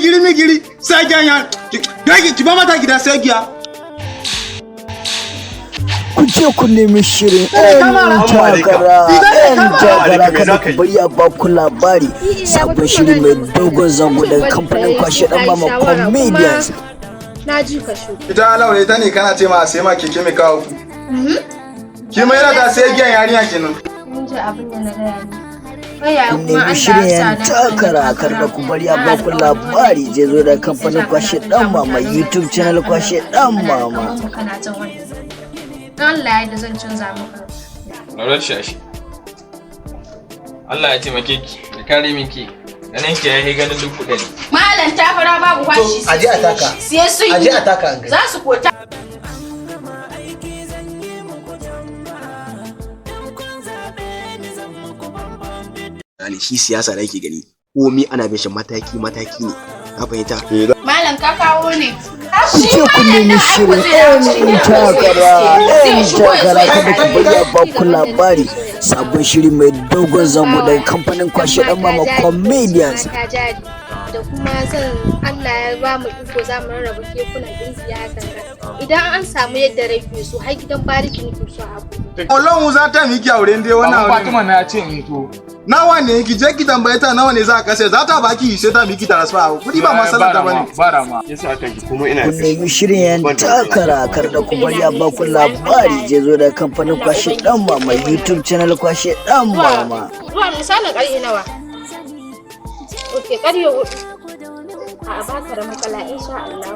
Migiri migiri sai giya ya ki ba mata gida sai giya. Ku je ku nemi shirin 'yan takara, 'yan takara, kada ku bari a ba ku labari. Sabon shiri mai dogon zango daga kamfanin Kwashe Dan Mama Comedians. Na ji ka shu. Ita alawa ita ne kana ce ma a sai ma keke mai kawo ku. Ki mai da sai giyan yarinya kenan. Mun ji abin da na gaya ni. Kaya Ku kuma nemi Allah shirin ya sa 'yan na takara, kada ku bari a ba ku labari, zai zo da kamfanin Kwashe Dan Mama, YouTube channel Kwashe Dan Mama. Kana jin wannan. Allah ya da zan canza maka. Laurar shashi. Allah ya taimake ki, ya kare miki. Ganin ki yayi ganin duk ɗari. Malam takara babu kwashi. Aje a taka. Sai sun Aje a taka an gani. Za su kota. Gane shi siyasa da yake gani, komi ana bin shi mataki mataki ne, ka fahimta? Malam ka kawo ne. Ku je ku nemi shirin 'yan takara, 'yan takara, kada ku bari a ba ku labari. Sabon shiri mai dogon zango daga kamfanin Kwashe Dan Mama Comedians. Mata jari da kuma zan Allah ya ba mu iko za mu rarraba kekunan ɗinki hakan ga. Idan an samu yadda rai ke so, har gidan bariki nake so a buɗe. Ọlọ́run za ta miki aure dai wannan Baban aure. Fatima na ce in to. Nawa ne? Ki je ki tambaye ta nawa ne za a kashe, za ta baki sai ta miki transfer. Kudi ba masalar ta bane. Bara ma. Yasa aka ki kuma ina Ku nemi shirin 'yan takara, kar da ku bari a ba ku labari, zai zo daga kamfanin Kwashe Dan Mama, YouTube channel Kwashe Dan Mama. Zuwa misalin ƙarfe nawa? Ok, ƙarfe 4. A baka da matsala, insha Allah.